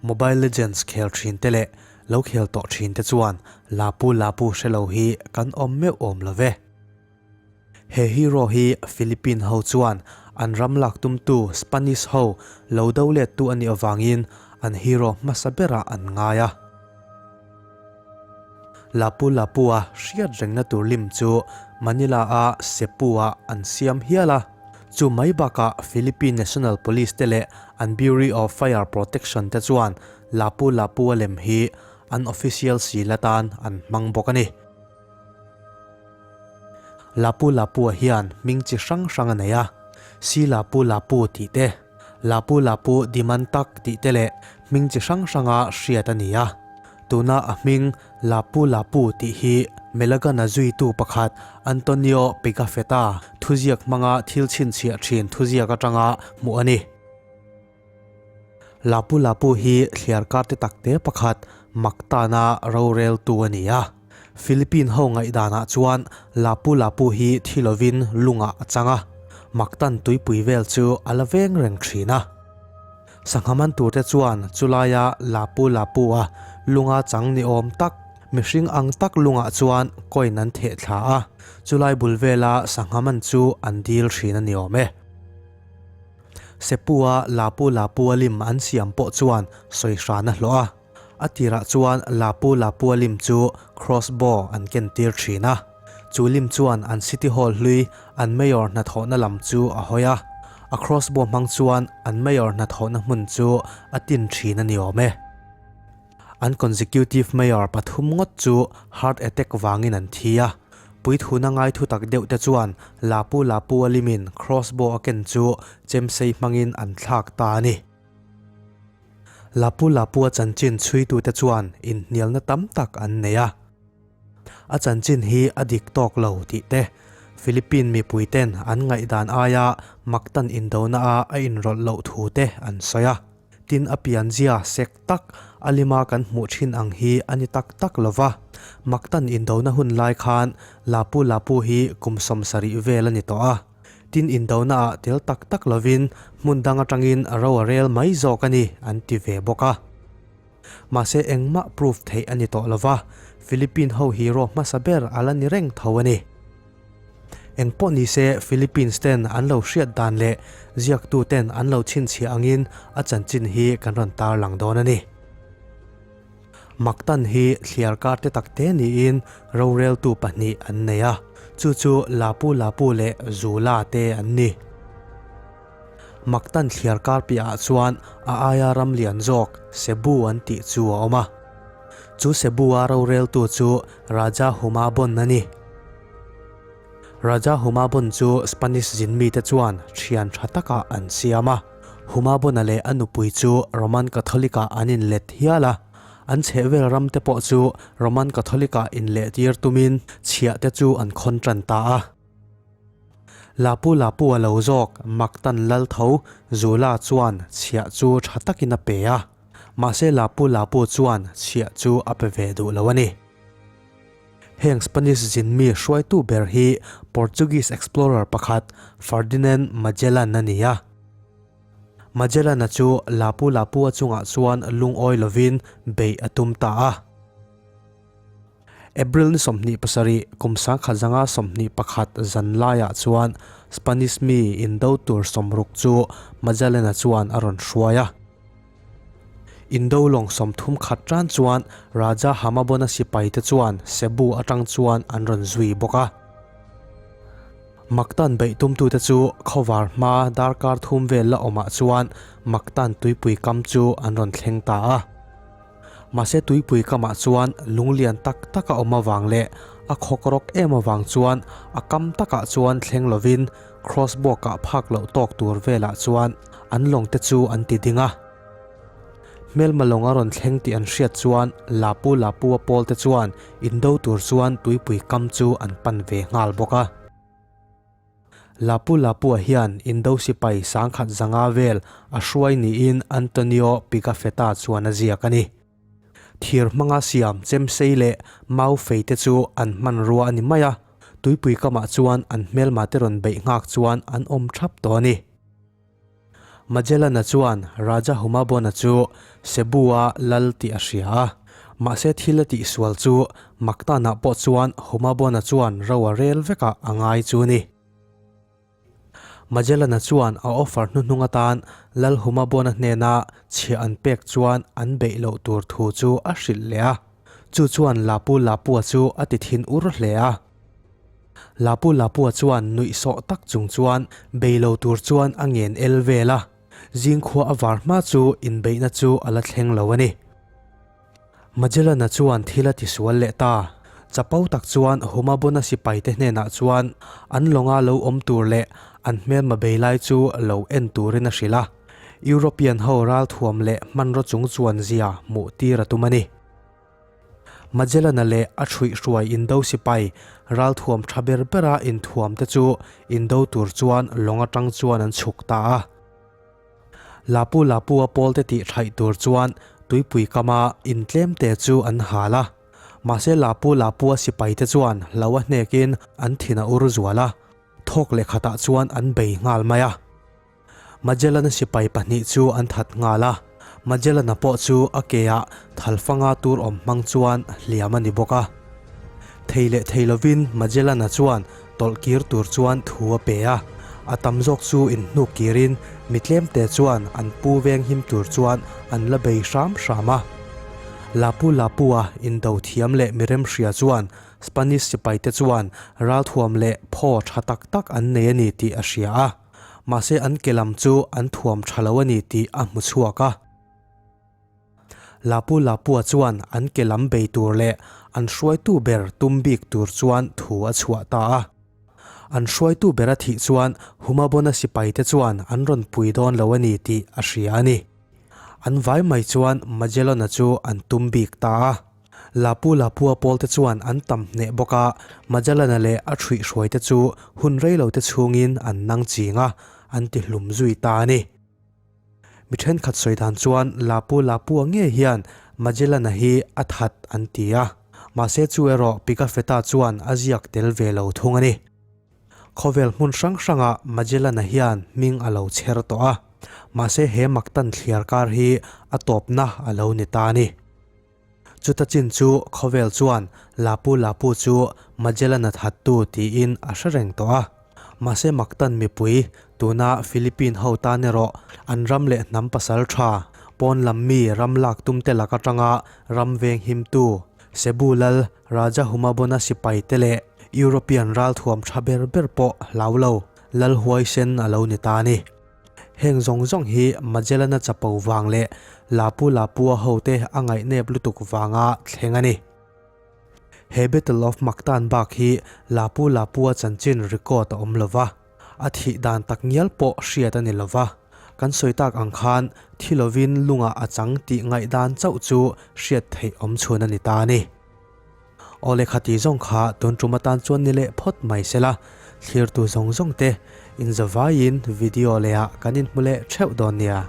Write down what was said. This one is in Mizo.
Mobile Legends khel thin te leh lo khel tawh thin te chuan Lapu Lapu hre lo hi kan awm meuh awm lo ve. He hero hi Philippine ho chuan an ram lak tumtu Spanish ho lo do lettu a nih avangin an hero hmasa berah an ngai a. Lapu Lapu-a hriat rengna tur lim chu Manila-a Cebu-ah an siam hial a. Chu mai bakah Philippine National Police te leh an Bureau of Fire Protection te chuan Lapu Lapu-a lem hi an official seal atan an hmang bawk a ni. Lapu Lapua hian hming chi hrang hrang a nei a, Si Lapu Lapu tih te, Lapu Lapu Dimantak tih te leh hming chi hrang hranga hriat a ni a. Tuna a hming Lapu Lapu tih hi Melagana zuitu pakhat Antonio Pigafetta thuziak hmanga thil chhinchhiah thin thuziak atanga hmuh a ni. Lapu Lapu hi thliarkar te takte pakhat Mactan-a roreltu a ni a. Philippine ho ngaihdanah chuan Lapu Lapu hi thi lovin lungah a chang a, Mactan tuipui vel chu a la veng reng thin a. Sangha man turte chuan chulaia Lapu Lapu-a lunga chang ni awm tak, mihring ang tak lungah chuan coin an theh thla a, chulai bul vela sangha man chu an dil thin a ni awm e. Sepua Lapu Lapua lim an siam pawh chuan sawi hran a hlawh a. A tirah chuan Lapu Lapua lim chu crossbow an ken tir thin a. Chu lim chuan an City Hall hlui an Mayor hnathawhna lam chu a hawi a. A crossbow hmang chuan an Mayor hnathawhna hmun chu a tin thin a ni awm e. An consecutive mayor pathum ngawt chu heart attack vangin an thi a, puithuna ngai thutak deuh te chuan Lapu Lapu a limin crossbow a ken chu chemsei hmangin an thlak ta a ni. Lapu Lapu a chanchin chhuitute chuan inhnialna tam tak an nei a. A chanchin hi a dik tawk lo tih te, Philippine mipui ten an ngaihdan aia Mactan indona a a inrawlh loh thu te an sawi a. Tin a pianzia sek tak a lima kan hmuh thin ang hi a ni tak tak lo va, Mactan indona hun lai khan Lapu Lapu hi kum 70 vel a ni tawh a. Tin indona ah tel tak tak lovin hmun dang atangin ro a rel mai zawk a ni an ti ve bawk a. Mahse engmah proof theih a ni tawh lo va, Philippine ho hero hmasa ber a la ni reng tho a ni. Engpawh ni se Philippines ten an lo hriat dan leh ziaktu ten an lo chhinchhiah angin a chanchin hi kan rawn tarlang dawn a ni. Mactan hi thliarkar te takte niin roreltu pahnih an nei a, chu chu Lapu Lapu leh Zula te an ni. Mactan thliarkar piahah chuan a aia ram lian zawk Cebu an tih chu a awm a. Chu Cebu-a roreltu chu Raja Humabon a ni. Raja Humabon chu Spanish zin mite chuan thian tha takah an siam a. Humabona leh a nupui chu Roman Catholic-ah an inlet hial a. An chhehvel ramte pawh chu Roman Catholic-ah inlehtir tumin chhiahte chu an khawn tan ta a. Lapu Lapu a lo zawk Mactan lal tho Zula chuan chhiah chu tha takin a pe a. Mahse Lapu Lapu chuan chhiah chu a pe ve duh lo a ni. Heng Spanish zinmi hruaitu ber hi Portuguese explorer pakhat Ferdinand Magellan a ni a. Magellan-a chu Lapu Lapu-a chungah chuan lungawi lovin beih a tum ta a. April ni 27, kum 1921 zan laiah chuan Spanish mi indo tur 60 chu Magellan-a chuan a rawn hruai a. Indo lawng 30 khat tan chuan Raja Hamabona sipaite chuan Cebu atang chuan an rawn zui bawk a. Mactan beih tumtute chu khawvar hma darkar thum vel la awmah chuan Mactan tuipui kam chu an rawn thleng ta a. Mahse tuipui kamah chuan lunglian tak tak a awm avang leh a khawk rawk em avang chuan a kam takah chuan thleng lovin crossbow kah phak loh tawk tur velah chuan an lawng te chu an ti ding a. Hmelma lawng a rawn thleng tih an hriat chuan Lapu Lapu a pawl te chuan indo tur chuan tuipui kam chu an pan ve nghal bawk a. Lapu Lapu a hian indo sipai 1500 vel a hruai niin Antonio Pigafetta chuan a ziak a ni. Thir hmanga siam chemsei leh mau fei te chu an hmanrua a ni mai a, tuipui kamah chuan an hmelma te rawn beih nghak chuan an awm thap tawh a ni. Magellan-a chuan Raja Humabon-a chu Cebu-a lal tih a hria a. Mahse thil a tihsual chu Mactan-ah pawh chuan Humabon-a chuan ro a rel vekah a ngai chu a ni. Magellan-a chuan a offer hnuhnung atan Lal Humabon-a hnena chhiah an pek chuan an beih loh tur thu chu a hrilh leh a. Chu chuan Lapu Lapua chu a ti thin ur hle a. Lapu Lapua chuan nuihsawh tak chung chuan bei lo tur chuan a ngen el vel a. Zingkhua a var hma chu inbeihna chu a la thleng lo a ni. Magellan-a chuan thil a tisual leh ta. Chapo tak chuan Humabon-a sipaite hnenah chuan an lawnga lo awm tur leh an hmelma bei lai chu lo en turin a hrilh a. European ho ralthuam leh hmanraw chung chuan zia hmuh tir a tum a ni. Magellan-a leh a ṭhuihhruai indo sipai ralthuam ṭha ber bera inthuamte chu indo tur chuan lawng aṭang chuan an chhuk ta a. Lapu Lapua pawlte tih thaih tur chuan tuipui kama in tlemte chu an hal a. Mahse Lapu Lapua sipaite chuan hlo a hnekin an thin a ur zual a, thawk leh khatah chuan an bei nghal mai a. Magellan-a sipai pahnih chu an that nghal a, Magellan-a pawh chu a keah thalfanga tur awm hmang chuan hliam a ni bawk a. Thei leh thei lovin Magellan-a chuan tawlh kir tur chuan thu a pe a, a tam zawk chu inhnuk kirin mi tlemte chuan an pu veng him tur chuan an la bei hram hram a. Lapu Lapua indo thiam leh miremhria chuan Spanish sipaite chuan ralthuam leh phaw tha tak tak an nei a ni tih a hria a, mahse an ke lam chu an thuam tha lo a ni tih a hmu chhuak a. Lapu Lapua chuan an ke lam bei tur leh an hruaitu ber tum bik tur chuan thu a chhuah ta a. An hruaitu ber a thih chuan Humabona sipaite chuan an rawn pui dawn lo a ni tih a hria a ni. An vai mai chuan Magellan-a chu an tum bik ta a. Lapu Lapua pawlte chuan an tam hneh bawk a, Magellan-a leh a ṭhuihhruaite chu hun reilote chhungin an nang ching a, an ti hlum zui ta a ni. Mi thenkhat sawi dan chuan Lapu Lapua ngei hian Magellan-a hi a that an ti a, mahse chu erawh Pigafetta chuan a ziak tel ve lo thung a ni. Khawvel hmun hrang hrangah Magellan-a hian hming a lo chher tawh a, mahse he Mactan thliar kar hi a tawpna a lo ni ta a ni. Chuta chin chu khawvel chuan Lapu Lapu chu Magellan-a thattu tiin a hre reng tawh a. Mahse Mactan mipui, tuna Philippine ho tan erawh an ram leh hnam pasal tha, pawn lam mi ram lak tumte lak atanga ram veng himtu, Cebu lal Raja Humabon-a sipaite leh European ralthuam tha ber ber pawh hlau lo, lal huaisen a lo ni ta a ni. Heng zawng zawng hi Magellan-a chapo vang leh Lapu Lapua hote a ngaihnep lutuk vanga thleng a ni. He Battle of Mactan bak hi Lapu Lapua chanchin record a awm lo va, a thih dan tak ngial pawh hriat a ni lo va. Kan sawi tak ang khan thi lovin lungah a chang tih ngaihdan chauh chu hriat theih awm chhun a ni ta a ni. Aw lehkha tih zawng kha tun tum atan chuan ni leh phawt mai sela, thlirtu zawng zawng te inzavaiin video lehah kan inhmu leh theuh dawn nia.